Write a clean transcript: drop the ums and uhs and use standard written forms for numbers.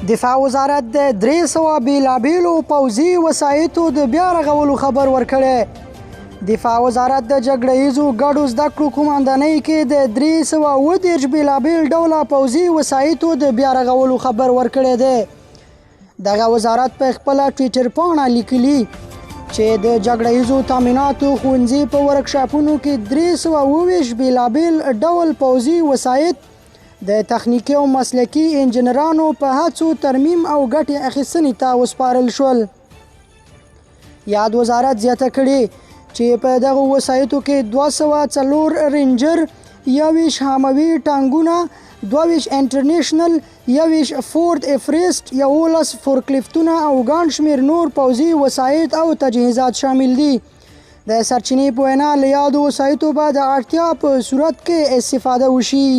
دفاع وزارت د 300 بېلابېلو پوځي وسایطو د بیا رغولو خبر ورکړی. دفاع وزارت د جګړه ییزو ګډو زده کړو قوماندانۍ کې د 337 بېلابېل ډوله پوځي وسایطو د بیا رغولو خبر ورکړی دی. دغه وزارت په خپله ټویټر پاڼه لیکلي چې د جګړه ییزو تامیناتو ښوونځي په ورکشاپونو کې 327 بېلابېل ډول پوځي وسایط د تخنیکي او مسلکي انجنیرانو په هڅو ترمیم او ګټې اخیستنې ته وسپارل شول. یاد وزارت زیاته کړې چې په دغو وسایطو کې 204 رینجر، 21 هاموي ټانګونه، 22 انټرنیشنل، 21 فورد افریسټ، 11 فورکلیفتونه او ګڼ شمېر نور پوځي وسایط او تجهیزات شامل دي. د سرچینې په وینا، له یادو وسایطو به د اړتیا په صورت کې استفاده وشي.